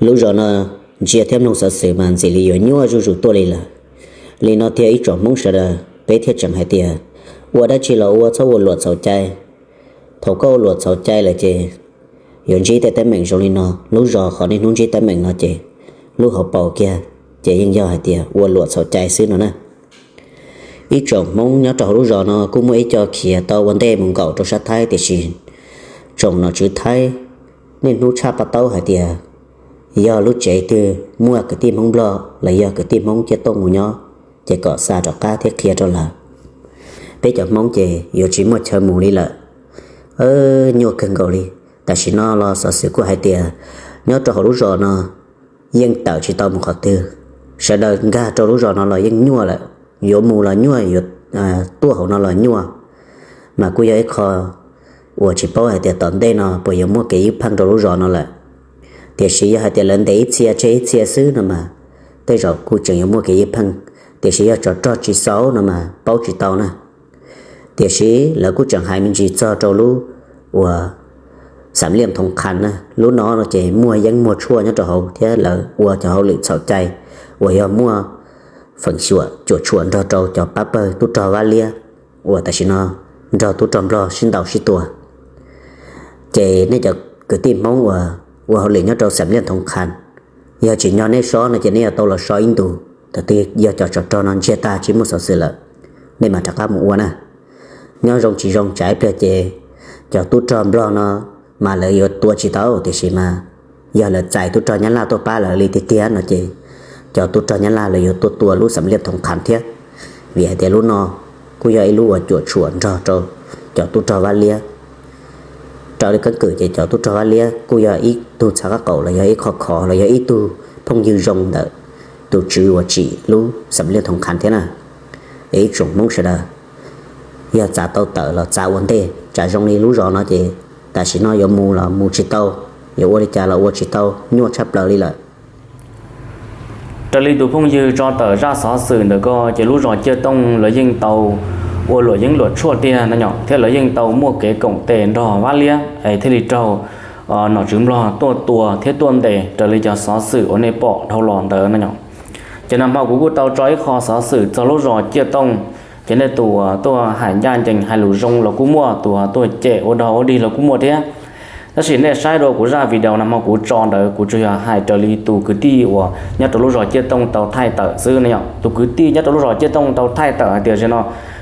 Lub zos no ntsia thiab mloog xov xwm mas ntxim li yuav nyuaj zuj zus tuaj li lawm. Li no thiaj ib tsoom Hmoob sawv daws peb thiaj tseem hais tias, ua dab tsi los ua txhob ua luam txhaum cai. Thaum koj ua luam txhaum cai lawm ces yuav ntsib tej teeb meem zoo li no. Lub zos qhov niaj hnub ntsib teeb meem no ces lub hauv paus kiag ces yeej yog hais tias ua luam txhaum cai xwb no na. Ib tsoom Hmoob nyob rau hauv lub zos no kuj muaj ib co khiav tau ua ntej mus nkaum rau sab Thaib, tiam sis tsoom nom tswv Thaib niaj hnub tshaj paj taub hais tias yog lub tsev twg muaj kwv tij Hmoob Nplog los yog kwv tij Hmoob Ciaj Tooj mus nyob, ces kom xa rov qab thiab qhia rau lawv. Peb cov Hmoob ces yuav tsis muaj chaw mus li lawm. Nyuaj kawg nkaus li. Tam sim no los xov xwm kuj hais tias nyob rau hauv lub zos no yeej tawm tsis tau mus qhov twg. Sawv daws nkag rau lub zos no los yeej nyuaj lawm, yuav mus los nyuaj, yuav tuaj hauv no los nyuaj. Mas kuj yog ib qho uas tsis paub hais tias tom ntej no puas yuav muaj kev ywj pheej rau lub zos no lawm. Tiam sis yog hais tias lawv ntes ib txhia tseg ib txhia xwb no mas tej zaum kuj tseem yuav muaj kev ywj pheej. Tiam sis yog tsov rog tsis xaus no mas paub tsis tau na. Tiam sis lawv kuj tseem hais me ntsis txog rau lub uas Xam Liaj Thoov Qhas na, lub no ces muaj yeeb muaj tshuaj nyob rau hauv thiab lawv ua cov hauj lwm txhaum cai uas yog muaj feem xyuam cuam tshuam nrog rau cov pab pawg tub rog Vaj Liab uas tam sim no nrog tub rog Nplog sib ntaus sib tua. Ces nej cov kwv tij Hmoob uas ua hauj lwm nyob rau Xam Liaj Thoov Qhas, yog tsim nyog nej so no ces nej yuav tau los so ib ntus, thaum twg yog cov tsov rog no ntsiag tag tsis muaj xov xwm lawm, nej mam rov qab mus ua na. Nyob zoo tsis zoo tsam ib pliag ces cov tub rog Nplog no mas lawv yuav tua tsis tau, tiam sis mas yog lawv txais tub rog Nyab Laj tuaj pab lawv li tiag tiag no ces cov tub rog Nyab Laj lawv yuav tuaj tua lub Xam Liaj Thoov Qhas thiab, vim hais tias lub no kuj yog ib lub uas cuam tshuam nrog rau cov tub rog Vaj Liab. Raws li keeb kwm ces cov tub rog Vaj Liab kuj yog ib tug txhav qab qaum los yog ib qho khov los yog ib tug phooj ywg zoo ntawm tus tswv uas tsim lub Xam Liaj Thoov Qhas thiab na. Es ib tsoom Hmoob sawv daws, yog txav tau tawm los txav ua ntej, tsam zoo li lub zos no ces tam sim no yuav mus los mus tsis tau, yuav ua li cas los ua tsis tau, nyuaj tshaj plaws li lawm. Raws li tus phooj ywg tso tawm zaj xov xwm ntawm ko ces lub zos Ciaj Tooj lawv yeej tau ua luam yeeb luam tshuaj tiag no thiab lawv yeej tau muaj kev koom tes nrog Vaj Liab es thiaj li raug nom tswv Nplog tuaj tua thiab tuaj ntes raws li cov xov xwm uas nej pom dhau los ntawd no. Ces nag hmo kuv kuj tau tso ib qho xov xwm txog lub zos Ciaj Tooj, ces nej tus uas tuaj hais ncaj ncees hais lus zoo los kuj muaj, tus uas tuaj cem ua dog ua dig los kuj muaj thiab. Tab sis nej saib dua kuv zaj video nag hmo kuv tso ntawd kuv tsuas yog hais raws li tus kwv tij uas nyob rau lub zos Ciaj Tooj tau thaij tawm xwb no. Tus kwv tij nyob rau lub zos Ciaj Tooj tau thaij tawm hais tias zaum no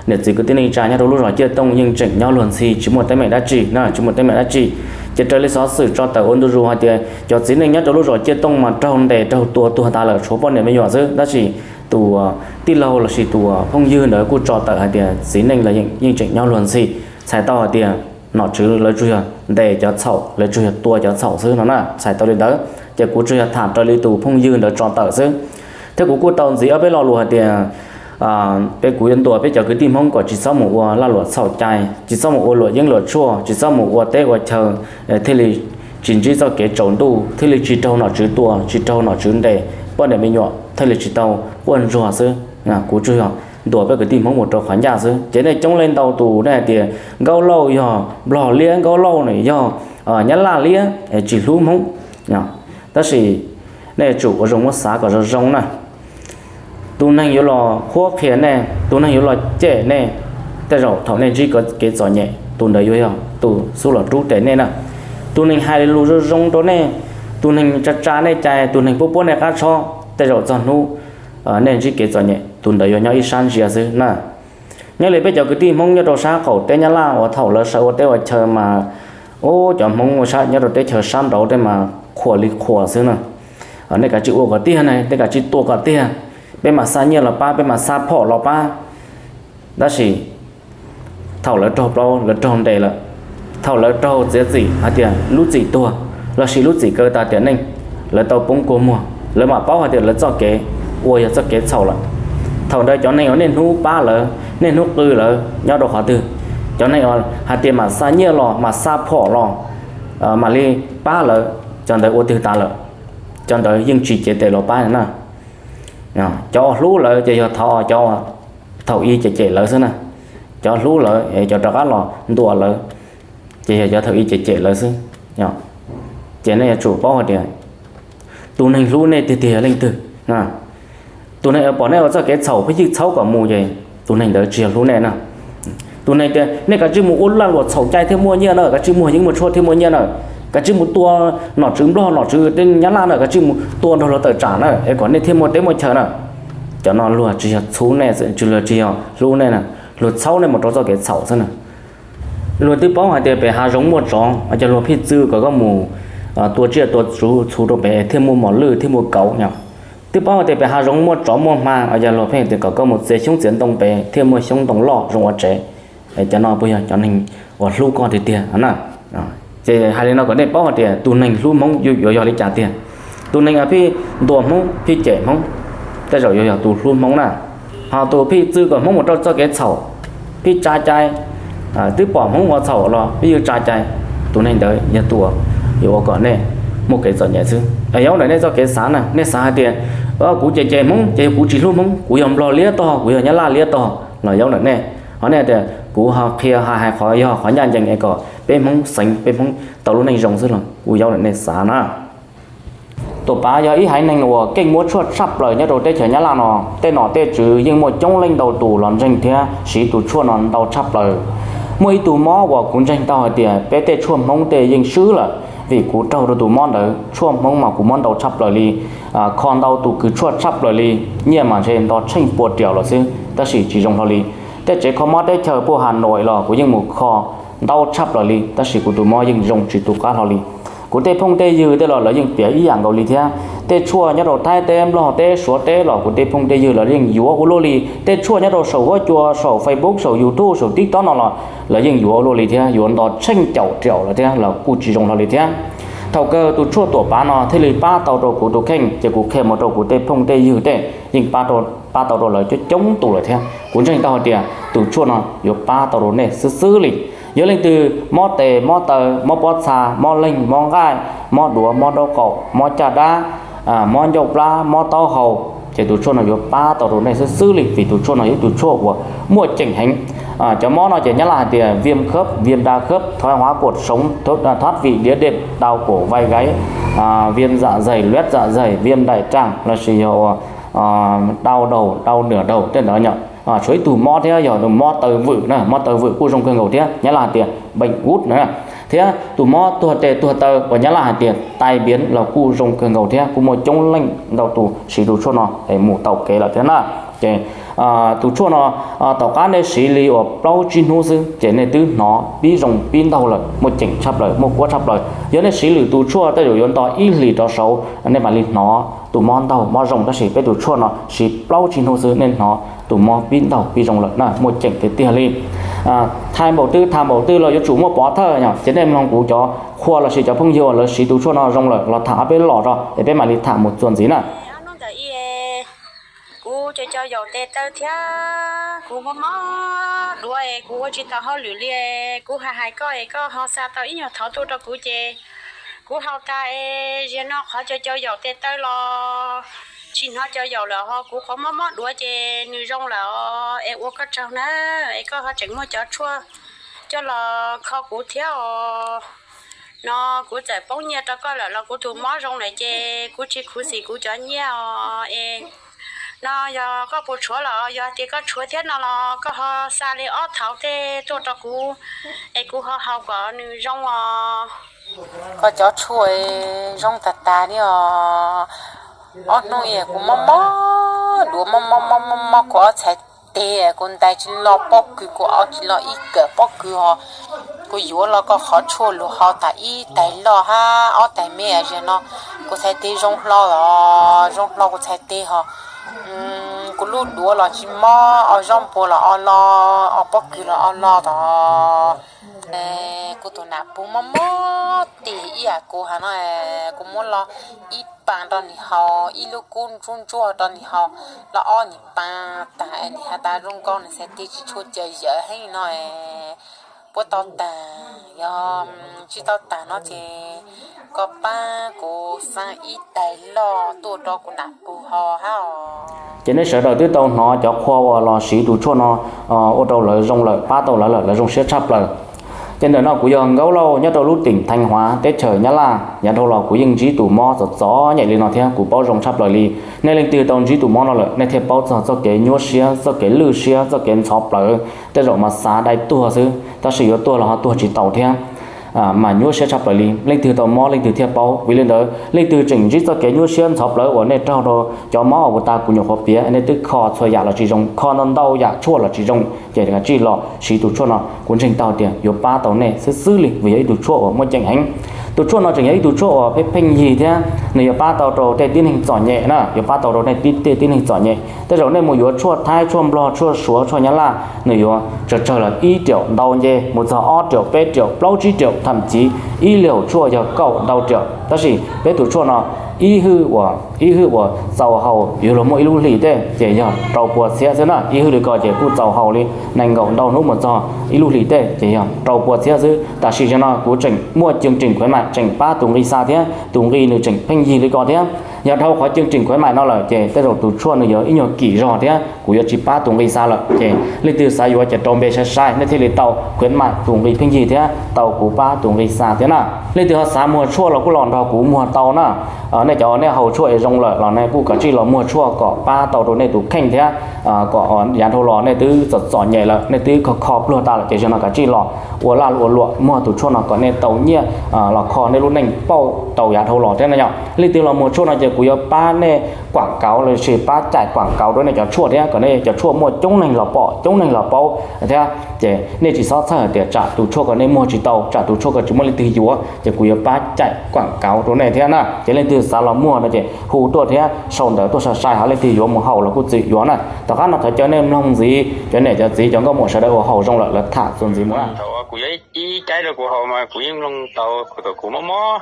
niam txiv kwv tij neej tsa nyob rau lub zos Ciaj Tooj yeej tseem nyob luag ntxhi tsis muaj teeb meem dab tsi na, tsis muaj teeb meem dab tsi. Ces raws li xov xwm tso tawm ua ntu zus hais tias cov txiv neej nyob rau lub zos Ciaj Tooj mas raug ntes raug tua tuag tas lawm tshuav poj niam me nyuam xwb, tab sis tus tij laug lossis tus phooj ywg ntawd kuj tso tawm hais tias txiv neej los yeej tseem nyob luag ntxhi, txhais tau hais tias nom tswv lawv tsuas yog ntes cov txhaum, lawv tsuas yog tua cov txhaum xwb no na, txhais tau li ntawd. Ces kuv tsuas yog tham raws li tus phooj ywg ntawd tso tawm xwb, thiab kuv kuj tau ntxiv ob peb lo lus hais tias peb, kuv yuav ntuas peb cov kwv tij Hmoob kom tsis txhob mus ua lag luam txhaum cai, tsis txhob mus ua luam yeeb luam tshuaj, tsis txhob mus ua teb ua chaw thiaj li tsis ntsib txoj kev tsaus ntuj, thiaj li tsis raug nom tswv tua, tsis raug nom tswv ntes, poj niam me nyuam thiaj li tsis tau quaj ntsuag xwb. Kuv tsuas yog ntuas peb kwv tij Hmoob mus rau qhov ncaj xwb. Ces nej coob leej ntau tus nej hais tias Nkauj Lauj yog Nplog liab, Nkauj Lauj no yog Nyab Laj liab, tsis hlub Hmoob. Tab sis nej tsum ua zoo muab xav kom zoo zoo na. Tus neeg yuav los qhuab qhia nej, tus neeg yuav los cem nej, tej zaum thaum nej ntsib kev txom nyem tus ntawd yuav yog tus xub los rub tes nej na. Tus neeg hais lus zoo zoo rau nej, tus neeg tsa tsa nej cai, tus neeg puab puab nej qab tshob, tej zaum txog hnub nej ntsib kev txom nyem tus ntawd yuav nyob ib sab ntsia xwb na. Nyob li peb cov kwv tij Hmoob nyob rau sab qaum teb Nyab Laj uas thaum lawv sawv ua teb ua chaw mas, ub, cov Hmoob ua sab nyob rau teb chaws sab nraud tej mas qhuas li qhuas xwb na. Nej kav tsij ua kom tiag na, nej kav tsij tua kom tiag, peb mam xa nyiaj los pab, peb mam xa phom los pab. Tab sis thaum lawv raug plaub, lawv raug ntes lawm, thaum lawv raug txiav txim hais tias lub txim tuag lossis lub txim kaw tas tiam neej, lawv tau poob kua muag, lawv mam paub hais tias lawv txoj kev ua yog txoj kev txhaum lawm. Thaum ntawd cov neeg uas niaj hnub pab lawv, niaj hnub qw lawv nyob rau qhov twg? Cov neeg uas hais tias mam xa nyiaj los, mam xa phom los, mam li pab lawv, cov ntawd ua twg tas lawm? Cov ntawd yeej tsis cev tes los pab na. Cov uas hlub lawv ces yog thov, cov uas thaum ub cem cem lawv xwb na. Cov hlub lawv, cov rov qab los ntuas lawv, ces yog cov thaum ub cem cem lawv xwb. Ces nej yuav tsum paub hais tias Tus neeg hlub nej tiag tiag yog leej twg? Tus neeg pom nej ua txoj kev txhaum pheej ywj txhaub kom mus ces tus neeg ntawd tsis yog hlub nej na. Tus neeg tias nej kav tsij mus ua lag luam txhaum cai thiaj muaj nyiaj na, kav tsij muag yeeb muag tshuaj thiaj muaj nyiaj na, kav tsij mus tua nom tswv Nplog nom tswv tej Nyab Laj na, kav tsij mus tua nrog luag tawm tsam na es kom nej thiaj muaj teb muaj chaw na. Cov no luag tsis yog txhub nej, luag tsis yog hlub nej na, luag txhaub nej mus rau txoj kev txhaum xwb na. Luag twb paub hais tias pem hav zoov muaj tsov, ua cas luag pheej txwv kom koj mus tua tsiaj tua txhu rau pem thiaj muaj mos lwj thiaj muaj kauv no. Twb paub hais tias pem hav zoov muaj tsov muaj hma, ua cas luag pheej tias kom koj mus txiav xyoob txiav ntoo pem thiaj muaj xyoob ntoo loj zoo ua tsev. Cov no puas yog cov neeg uas hlub koj tiag tiag na? Ces hais li no kom nej paub hais tias tus neeg hlub Hmoob yuav yog li cas tiag. Tus neeg pheej ntuas Hmoob pheej cem Hmoob, tej zaum yuav yog tus hlub Hmoob na. Ho tus pheej txwv kom Hmoob mus rau txoj kev txhaum, pheej tsa cai, twb pom Hmoob ua txhaum los pheej yuav tsa cai, tus neeg ntawd yog tus yuav ua kom nej muaj kev txom nyem xwb. Yaub ntawm nej txoj kev xav na, nej xav hais tias kuv cem cem Hmoob ces yog kuv tsis hlub Hmoob, kuv yog Nplog liab tog, kuv yog Nyab Laj liab tog los yaub ntawm nej. Ho nej tias kuv ho qhia hais qhov yog qhov ncaj ncees es kom peb Hmoob xeev peb Hmoob tau lub neej zoo xwb los kuv yaub ntawm nej xav na. Tuam Pav yog ib haiv neeg uas keej muab tshuaj tshaj plaws nyob rau teb chaws Nyab Laj no. Tej nom tej tswv yeej muaj coob leej ntau tus los ntseeg thiab siv tus tshuaj no ntau tshaj plaws. Muaj ib tug mob uas kuv ntseeg tau hais tias peb tej tshuaj Hmoob tej yeej swb lawm, vim kuv raug rau tus mob ntawd. Tshuaj Hmoob mas kuv muab ntau tshaj plaws li, kho ntau tus kws tshuaj tshaj plaws li, nyiaj mas ntshe nto tsheej pua riaum lawm xwb tab sis tsis zoo hlo li. Tej tsev kho mob teb chaws puag Has Nois los kuv yeej mus kho ntau tshaj plaws li tab sis kuv tus mob yeej zoo tsis tu qab hlo li. Kuv tej phooj tej ywg tej los lawv yeej piav ib yam nkaus li thiab. Tej tshuaj nyob rau Thaib teb, Nplog teb, Suav teb los kuv tej phooj tej ywg lawv yeej yuav ua luaj li. Tej tshuaj nyob rau saum huab cua, saum Facebook, saum YouTube, saum TikTok no los lawv yeej yuav ua luaj li thiab, yuav nto tsheej caum riaum lawm thiab los kuj tsis zoo hlo li thiab. Thaum kawg tus tshuaj Tuam Pav no thiaj li pab tau rau kuv tus kheej, ces kuv qhia mus rau kuv tej phooj tej ywg tej yeej pab tau rau lawv coob coob tus lawm thiab. Kuv ntseeg tau hais tias tus tshuaj no yuav pab tau rau nej xwb xwb li. Yog leej twg mob tes mob taw, mob pob txha, mob leeg mob nqaij, mob duav mob nraub qaum, mob caj dab, mob ncauj plab, mob taub hau, ces tus tshuaj no yuav pab tau rau nej xwb xwb li, vim tus tshuaj no yog ib tus tshuaj uas muaj ceem heev. Cov mob no ces Nyab Laj hais tias viêm khớp, viêm đa khớp, thoái hóa cột sống, thoát vị đĩa đệm, đau cổ vai gáy, viêm dạ dày, loét dạ dày, viêm đại tràng lossis yog đau đầu, đau nửa đầu tej ntawd yom. Tshuav ib tug mob thiab yog tus mob taw vwm na, mob taw vwm kuj zoo kawg nkaus thiab, Nyab Laj hais tias bệnh gút na. Thiab tus mob tuag tes tuag taw uas Nyab Laj hais tias tai biến los kuj zoo kawg nkaus thiab, kuj muaj coob leej ntau tus siv tus tshuaj no es mus tau kev lawm thiab na. Ces tus tshuaj no tom qab nej siv li uas plaub tsib hnub xwb ces nej twb hnov pib zoo pib ntaug lawm, muaj ceem tshaj plaws, muaj kuab tshaj plaws. Yog nej siv lwm tus tshuaj tej zaum yuav nto ib hlis rov saud nej mam li hnov tus mob ntaug mob zoo, tab sis peb tus tshuaj no siv plaub tsib hnub xwb nej hnov tus mob pib ntaug pib zoo lawm na, muaj ceem tiag tiag li. Tham npaum twg tham npaum twg los yuav tsum muaj pov thawj yom, ces nej mloog kuv cov qhua lossis cov phooj ywg uas lawv siv tus tshuaj no zoo lawm los tham ob peb lo tso es peb mam li tham mus txuas ntxiv na. Kuv cov cov yaum tes taw thiab kuv mob mob duav es kuv ua tsis tau hauj lwm li. Kuv hais hais koj es koj ho xa tau ib nyuag thov tuaj rau kuv ces kuv haus tas es ziag no qhov cov cov yaum tes taw los tsis hnov cov yaum lawm ho kuv qhov mob mob duav ces nws zoo lawm os, es ua koj tsaug na, es koj ho tseem muaj cov tshuaj coj los kho kuv thiab os. No kuv txawm poob nyiaj rau koj lawm los kuv tus mob zoo lawm ces kuv tsis khuv xim kuv cov nyiaj os es. No yog koj puas tshuav los yog tias koj tshuav thiab no los koj ho xa li ob thauv tej tuaj rau kuv es kuv ho haus kom nws zoo os. Koj cov tshuaj zoo tag tag li os. Ob hnub kuv mob mob duav mob mob mob mob mob kuv ob txhais tes, kuv ntais tsis lo pob kws, kuv ob tsis lo ib kawm pob kws ho. Kuv yuav los koj qhov tshuaj luag haus tas ib tais loj hab ob tais me ziag no kuv txhais tes zoo hlo os, zoo hlo kuv txhais tes ho. Kuv lub duav los tsis mob, ob zaub npua los ob lo, ob pob kws los ob lo tod. Kuv tus nam pug mob mob tes ib yam kuv hab no, kuv muab lo ib paag rau nwg haus, ib lub kub ntsuab ntsuab rau nwg haus, lo ob nyuag paag taag es nwg has tas zoo nkauj, nwg txhais tes tsis tshua cawm yawm heev no. Puab tau taag, yog tsis tau taag no ces koj paab kuv xaa ib tais loj tuaj rau kuv nam pug haus hab os. Ces nej sawv daws twb tau hnov cov qhua uas los siv tus tshuaj no ua rau lawv zoo lawm, pab tau lawv lawm, lawv zoo siab tshaj plaws. Ces ntawm no kuv yog Nkaub Lauj nyob rau lub teem Theej Huav teb chaws Nyab Laj. Yav dhau los kuv yeej ntsib tus mob txom txom nyem li no thiab kuv paub zoo tshaj plaws li. Nej leej twg tau ntsib tus mob no lawm nej thiaj paub txog txoj kev nyuaj siab, txoj kev lwj siab, txoj kev ntxhov plawv. Tej zaum mas xav dai tuag xwb tab sis yuav tuag los ho tuag tsis tau thiab. Mas nyuaj siab tshaj plaws li. Leej twg tau mob leej twg thiaj paub. Vim li ntawd leej twg tseem ntsib txoj kev nyuaj siab ntxhov plawv uas nej raug rau cov mob uas puas tas kuv nyuam qhuav piav, nej twb kho txhua yam los tsis zoo, kho ntau ntau yam tshuaj los tsis zoo, ces kav tsij los siv tus tshuaj no. Kuv ntseeg tau tias yuav pab tau nej xwb xwb li vim yog ib tug tshuaj uas muaj ceem heev. Tus tshuaj no tseem yog ib tug tshuaj uas pheej pheej yig thiab nws yuav pab tau rau tej tib neeg txom nyem na, yuav pab tau rau nej tej tib neeg txom nyem. Tej zaum nej mus yuav tshuaj Thaib, tshuaj Nplog, tshuaj Suav, tshuaj Nyab Laj, nws yuav tsawg tsawg los ib riaum ntau nce mus txog ob riaum, peb riaum, plaub tsib riaum, tham tsiv ib liaum tshuaj yog kaum ntau riaum. Tab sis peb tus tshuaj no ib hwj uas, ib hwj uas txaus haus yuav luag muaj ib lub hlis tej ces yog rau pua txhiab xwb na. Ib hwj li ko ces kuj txaus haus li nees nkaum ntau hnub mus txog ib lub hlis tej ces yog rau pua txhiab xwb. Tam sim no kuv tseem muaj ceej tseem khuav maim tseem pab tus nqi xa thiab tus nqi nws tseem pheej yig li ko thiab. Yog dhau qhov ceej tseem khuav maim no lawm ces tej zaum tus tshuaj nws yuav ib nyuag kim zog thiab kuv yuav tsis pab tus nqi xa lawm. Ces leej twg xav yuav ces rau npe sai sai nej thiaj li tau khuav maim tus nqi pheej yig thiab tau kuv pab tus nqi xa thiab na. Leej twg ho xav muag tshuaj los kuj los nrog kuv muag tau na. Nej cov nej haus tshuaj es zoo lawm los nej kuj kav tsij los muag tshuaj kom pab tau rau nej tus kheej thiab kom yav dhau los nej twb txom txom nyem lawm, nej twb kho kho pluag tas lawm ces zaum no kav tsij los ua laj ua luam muag tus tshuaj no kom nej tau nyiaj los kho nej lub neej pauj tau yav dhau los thiab na yom. Leej twg los muag tshuaj no ces kuv yuav pab nej kuam kauv lossis pab caim kuam kauv rau nej cov tshuaj thiab kom nej cov tshuaj muaj coob neeg los pom coob neeg los paub thiab. Ces nej tsis txhob txhawj hais tias tsam tus tshuaj ko nej muag tsis tau, tsam tus tshuaj ko tsis muaj leej twg yuav, ces kuv yuav pab caim kuam kauv rau nej thiab na. Ces leej twg xav los muag no ces hu tuaj thiab sau ntawv tuaj sai sai, ho leej twg yuav mus haus los kuj txwm yuav na. Tom qab no thov caw nej mloog ntxiv cov niam cov txiv cov nkauj muam sawv daws uas haus zoo lawm lawv tham txuas ntxiv mus na. Thaum kuv yuav ib caib rau kuv haus mas kuv yeej mloog tau thaum kuv mob mob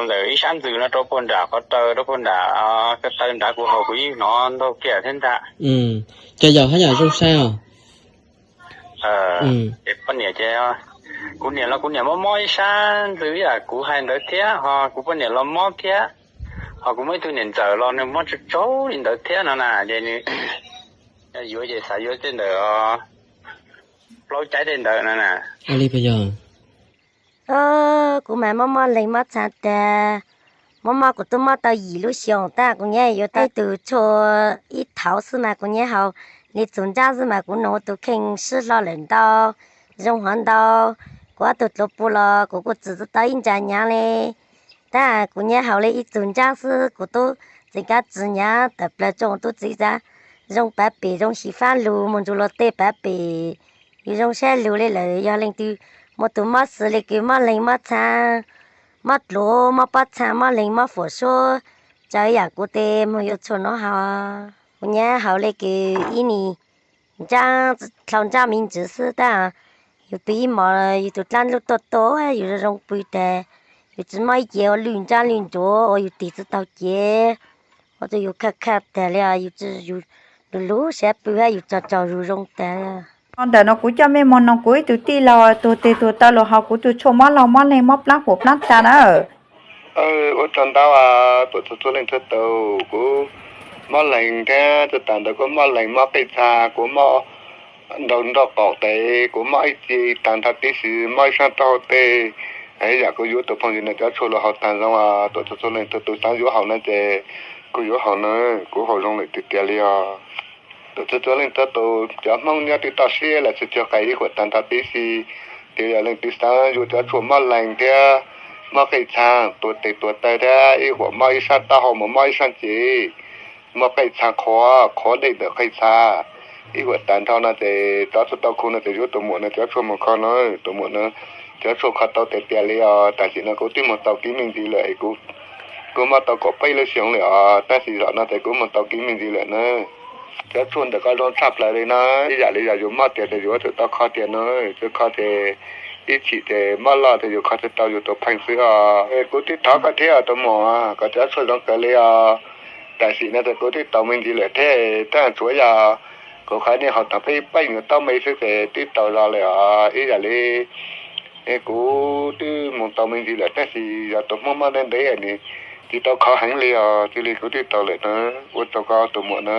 ntawm ib sab ntxwg no rau puag nram qhov taw, rau puag nram ko taw nrad kuv haus kuv yeej hnov ntau kiag thiab ntag. Ces yog hab yam zoo saib os. Poj niam ces kuv niam los kuv niam mob mob ib sab ntxwg ib yam kuv hais ntawd thiab, ho kuv poj niam los mob thiab, ho kuv muaj ib tug niam ntxawm los nws mob tsaug tsaug li ntawd thiab no na, ces nws yuav ces xav yuav tej ntawm plaub caib tej ntawd no na. Ua li puas yog? Kuv mas mob mob leeg mob txha tag, mob mob kuv twb mob tau yim lub xyoos tab kuv nyiam yuav tej tus tshuaj ib thaum xwb mas kuv nyiam haus li txus ntsab xwb mas kuv nus tus kheej sib hlo lawm ntau, zoo hov ntau. Kuv ob tug dluav pus los kuv kuj txwm tau ib ntsa nyav li. Tab kuv nyiam haus li ib txus ntsab xwb kuv tub txiv kab txwv nyav tawm plaws tsoo tub txiv xav zoo pav pem zoo xyiv fab lug mus ntsug luag tej pav pem. Yus zoo saib lug li lawm yog leej twg muaj tus mob xws li kws mob leeg mob txha, mob dluav mob pob txha mob leeg mob fuam suab, tsav yam kuv tes mus yuav tshuaj no haus. Kuv nyiam haus li kws ib ni ntsab dlhau ntsab me ntsis xwb tab yus pw ib hmos yus tus dlaab lub tuaj tuaj yus zoo zoo pw tag, yus tsis mob ib ce ua lwj ntsab lwj ntsuav ua yus tig tsis tau cev, ua rau yus khaj khaj tag li os, yus tsis yus lug lub siab pw hab yus tsaug tsaug zug zoo tag li. Ntawm no kuv coj mej moog noog kuv ib tug tij laug tuag tes tuag taw los haus kuv tus tshuaj mob laug mob leeg mob plaab huam plaab txha na. Ua tsaug ntau, tuam txhua txhua leej txhua tus, kuv mob leeg thiab txog tas ntawd kuv mob leeg mob qej txha, kuv mob nraug nroj qaum tes, kuv mob ib ce taag nrho tib si, mob ib sab taub hau tej. Yam kuv yuav tus phooj ywg no cov tshuaj los haus taag zoo, tuam txhua txhua leej txhua tus xaav yuav haus no ces kuv yuav haus na, kuv haus zoo lawm tiag tiag li os. Tuam txhua txhua leej txhua tus, cov Hmoob nyob twg toj siab los txhua txhua qai ib huam taag nrho tib si, ces yog leej twg xaav yuav cov tshuaj mob leeg thiab mob qej txha, tuag tes tuag taw thiab ib huam mob ib sab taub hau mus mob ib sab ce, mob qej txha qhuav, qhuav dej ntawm qej txha, ib huam taag nrho no ces cov tshuaj tau khu no ces yuav tus muam no cov tshuaj mus kho na, tus muam no cov tshuaj kho tau tiag tiag li os. Tam sim no kuv twb moog tau kev me ntsis lawm, kuv mob tau kaum peb lub xyoo lawm os, tab sis zaum no ces kuv moog tau kev me ntsis lawm na. Cov tshuaj ntawm koj zoo tshaj plaws li na, ib yam li yog yus mob tiag ces yus yuav tsum tau kho tiag na, tsis kho ces ib chim ces mob loj ces yus kho tsis tau yus tus pheej xwb os. Kuv twb thov koj thiab tus muam, koj cov tshuaj zoo kawg li os. Tam sim no ces kuv twb tau me ntsis lawm thiab, tab tsuav yog kuv qhov nej haus taag peb peb nyuag taub me xwb ces twb tau zoo lawm os. Ib yam li kuv twb moog tau me ntsis lawm tab sis yog tus Hmoob mob ntev ntev nws tsis tau kho heev li os, cia li kuv twb tau lawm na. Ua tsaug koj tus muam na.